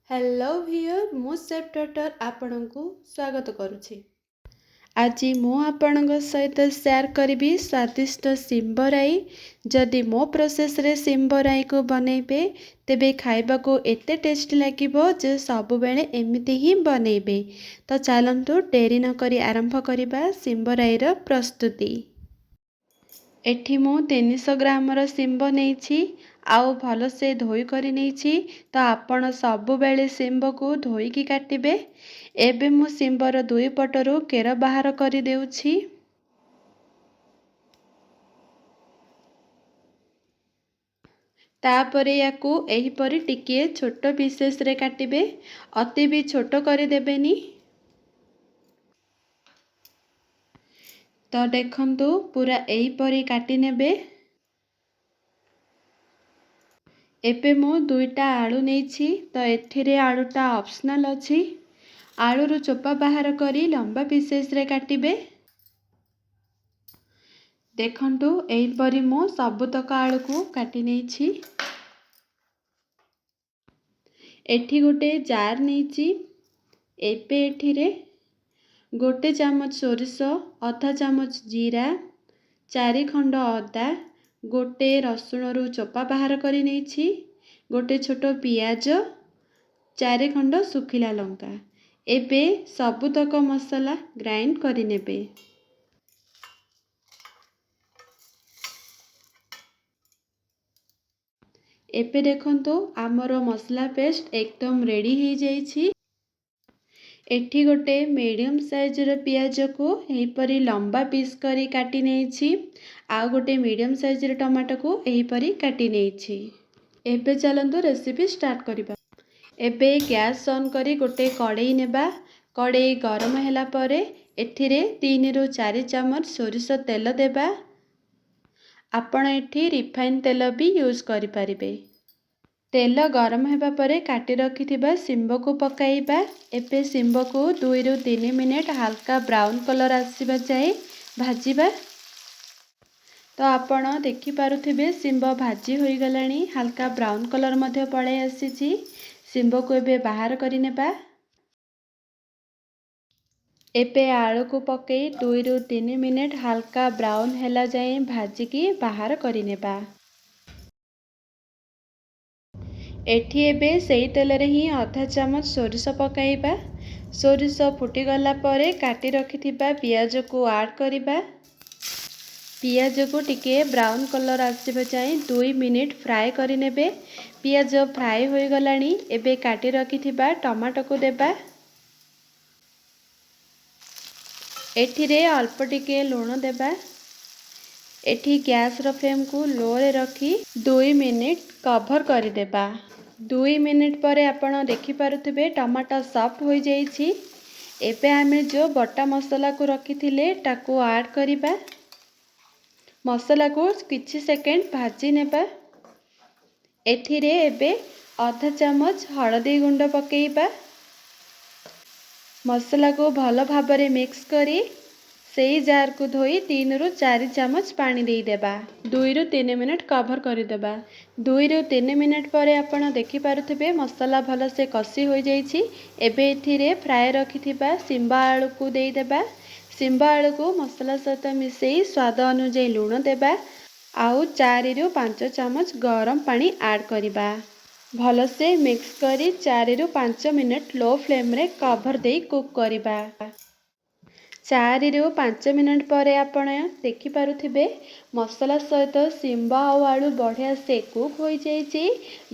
Hello ଭିଉଅର୍, ମୁଁ safe daughter ଆପଣଙ୍କୁ ସ୍ୱାଗତ କରୁଛି। ଆଜି ମୁଁ ଆପଣଙ୍କ ସହିତ ସେୟାର କରିବି ସ୍ୱାଦିଷ୍ଟ ଶିମ୍ବ ରାଇ। ଯଦି ମୋ ପ୍ରୋସେସ୍ରେ ଶିମ୍ବ ରାଇକୁ ବନେଇବେ, ତେବେ ଖାଇବାକୁ ଏତେ ଟେଷ୍ଟି ଲାଗିବ ଯେ ସବୁବେଳେ ଏମିତି ହିଁ ବନେଇବେ। ତ ଚାଲନ୍ତୁ, ଡେରି ନକରି ଆରମ୍ଭ କରିବା ଶିମ୍ବ ରାଇର ପ୍ରସ୍ତୁତି। ଏଠି ମୁଁ 300 ଗ୍ରାମର ଶିମ୍ବ ନେଇଛି ଆଉ ଭଲସେ ଧୋଇ କରି ନେଇଛି। ତ ଆପଣ ସବୁବେଳେ ଶିମ୍ବକୁ ଧୋଇକି କାଟିବେ। ଏବେ ମୁଁ ଶିମ୍ବର ଦୁଇ ପଟରୁ କେର ବାହାର କରିଦେଉଛି। ତାପରେ ୟାକୁ ଏହିପରି ଟିକିଏ ଛୋଟ ପିସେସ୍ରେ କାଟିବେ, ଅତି ବି ଛୋଟ କରିଦେବେନି। ତ ଦେଖନ୍ତୁ, ପୁରା ଏହିପରି କାଟି ନେବେ। ଏବେ ମୁଁ ଦୁଇଟା ଆଳୁ ନେଇଛି। ତ ଏଥିରେ ଆଳୁଟା ଅପସନାଲ୍ ଅଛି। ଆଳୁରୁ ଚୋପା ବାହାର କରି ଲମ୍ବା ପିସେସ୍ରେ କାଟିବେ। ଦେଖନ୍ତୁ, ଏହିପରି ମୁଁ ସବୁତକ ଆଳୁକୁ କାଟି ନେଇଛି। ଏଠି ଗୋଟେ ଜାର୍ ନେଇଛି। ଏବେ ଏଥିରେ 1 ଚାମଚ ସୋରିଷ, ଅଧା ଚାମଚ ଜିରା, 4 ଖଣ୍ଡ ଅଦା, ଗୋଟେ ରସୁଣରୁ ଚୋପା ବାହାର କରି ନେଇଛି, ଗୋଟେ ଛୋଟ ପିଆଜ, 4 ଖଣ୍ଡ ଶୁଖିଲା ଲଙ୍କା। ଏବେ ସବୁତକ ମସଲା ଗ୍ରାଇଣ୍ଡ କରିନେବେ। ଏବେ ଦେଖନ୍ତୁ, ଆମର ମସଲା ପେଷ୍ଟ ଏକଦମ ରେଡ଼ି ହେଇଯାଇଛି। ଏଠି ଗୋଟେ ମିଡ଼ିୟମ୍ ସାଇଜ୍ର ପିଆଜକୁ ଏହିପରି ଲମ୍ବା ପିସ୍ କରି କାଟି ନେଇଛି ଆଉ ଗୋଟେ ମିଡ଼ିୟମ୍ ସାଇଜ୍ର ଟମାଟୋକୁ ଏହିପରି କାଟି ନେଇଛି। ଏବେ ଚାଲନ୍ତୁ, ରେସିପି ଷ୍ଟାର୍ଟ କରିବା। ଏବେ ଗ୍ୟାସ୍ ଅନ୍ କରି ଗୋଟେ କଡ଼େଇ ନେବା। କଡ଼େଇ ଗରମ ହେଲା ପରେ ଏଥିରେ 3ରୁ 4 ଚାମଚ ସୋରିଷ ତେଲ ଦେବା। ଆପଣ ଏଠି ରିଫାଇନ୍ ତେଲ ବି ୟୁଜ୍ କରିପାରିବେ। ତେଲ ଗରମ ହେବା ପରେ କାଟି ରଖିଥିବା ଶିମ୍ବକୁ ପକାଇବା। ଏବେ ଶିମ୍ବକୁ 2ରୁ 3 ମିନିଟ୍ ହାଲକା ବ୍ରାଉନ୍ କଲର୍ ଆସିବା ଯାଏ ଭାଜିବା। ତ ଆପଣ ଦେଖିପାରୁଥିବେ, ଶିମ୍ବ ଭାଜି ହୋଇଗଲାଣି, ହାଲକା ବ୍ରାଉନ୍ କଲର୍ ମଧ୍ୟ ପଳାଇ ଆସିଛି। ଶିମ୍ବକୁ ଏବେ ବାହାର କରିନେବା। ଏବେ ଆଳୁକୁ ପକାଇ 2ରୁ 3 ମିନିଟ୍ ହାଲକା ବ୍ରାଉନ୍ ହେଲା ଯାଏଁ ଭାଜିକି ବାହାର କରିନେବା। ଏଠି ଏବେ ସେଇ ତେଲରେ ହିଁ ଅଧା ଚାମଚ ସୋରିଷ ପକାଇବା। ସୋରିଷ ଫୁଟିଗଲା ପରେ କାଟି ରଖିଥିବା ପିଆଜକୁ ଆଡ଼୍ କରିବା। ପିଆଜକୁ ଟିକିଏ ବ୍ରାଉନ୍ କଲର୍ ଆସିବା ଯାଏଁ 2 ମିନିଟ୍ ଫ୍ରାଏ କରିନେବେ। ପିଆଜ ଫ୍ରାଏ ହୋଇଗଲାଣି। ଏବେ କାଟି ରଖିଥିବା ଟମାଟୋକୁ ଦେବା। ଏଥିରେ ଅଳ୍ପ ଟିକେ ଲୁଣ ଦେବା। ଏଠି ଗ୍ୟାସ୍ର ଫ୍ଲେମ୍କୁ ଲୋରେ ରଖି 2 ମିନିଟ୍ କଭର୍ କରିଦେବା। 2 ମିନିଟ୍ ପରେ ଆପଣ ଦେଖିପାରୁଥିବେ, ଟମାଟୋ ସଫ୍ଟ ହୋଇଯାଇଛି। ଏବେ ଆମେ ଯେଉଁ ବଟା ମସଲାକୁ ରଖିଥିଲେ, ତାକୁ ଆଡ଼୍ କରିବା। ମସଲାକୁ କିଛି ସେକେଣ୍ଡ ଭାଜି ନେବା। ଏଥିରେ ଏବେ ଅଧା ଚାମଚ ହଳଦୀ ଗୁଣ୍ଡ ପକାଇବା। ମସଲାକୁ ଭଲ ଭାବରେ ମିକ୍ସ କରି ସେଇ ଜାର୍କୁ ଧୋଇ 3ରୁ 4 ଚାମଚ ପାଣି ଦେଇଦେବା। 2ରୁ 3 ମିନିଟ୍ କଭର୍ କରିଦେବା। 2ରୁ 3 ମିନିଟ୍ ପରେ ଆପଣ ଦେଖିପାରୁଥିବେ, ମସଲା ଭଲସେ କଷି ହୋଇଯାଇଛି। ଏବେ ଏଥିରେ ଫ୍ରାଏ ରଖିଥିବା ଶିମ୍ବ ଆଳୁକୁ ଦେଇଦେବା। ଶିମ୍ବ ଆଳୁକୁ ମସଲା ସହିତ ମିଶାଇ ସ୍ୱାଦ ଅନୁଯାୟୀ ଲୁଣ ଦେବା ଆଉ 4ରୁ 5 ଚାମଚ ଗରମ ପାଣି ଆଡ଼୍ କରିବା। ଭଲସେ ମିକ୍ସ କରି 4ରୁ 5 ମିନିଟ୍ ଲୋ ଫ୍ଲେମ୍ରେ କଭର୍ ଦେଇ କୁକ୍ କରିବା। 4ରୁ 5 ମିନିଟ୍ ପରେ ଆପଣ ଦେଖିପାରୁଥିବେ, ମସଲା ସହିତ ଶିମ୍ବ ଆଉ ଆଳୁ ବଢ଼ିଆ ସେ କୁକ୍ ହୋଇଯାଇଛି।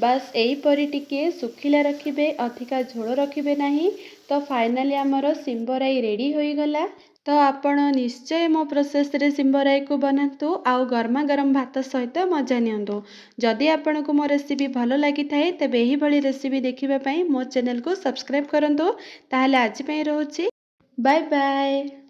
ବାସ୍, ଏହିପରି ଟିକିଏ ଶୁଖିଲା ରଖିବେ, ଅଧିକା ଝୋଳ ରଖିବେ ନାହିଁ। ତ ଫାଇନାଲି ଆମର ଶିମ୍ବ ରାଇ ରେଡ଼ି ହୋଇଗଲା। ତ ଆପଣ ନିଶ୍ଚୟ ମୋ ପ୍ରୋସେସ୍ରେ ଶିମ୍ବ ରାଇକୁ ବନାନ୍ତୁ ଆଉ ଗରମା ଗରମ ଭାତ ସହିତ ମଜା ନିଅନ୍ତୁ। ଯଦି ଆପଣଙ୍କୁ ମୋ ରେସିପି ଭଲ ଲାଗିଥାଏ, ତେବେ ଏହିଭଳି ରେସିପି ଦେଖିବା ପାଇଁ ମୋ ଚ୍ୟାନେଲକୁ ସବସ୍କ୍ରାଇବ୍ କରନ୍ତୁ। ତାହେଲେ ଆଜି ପାଇଁ ରହୁଛି। Bye bye.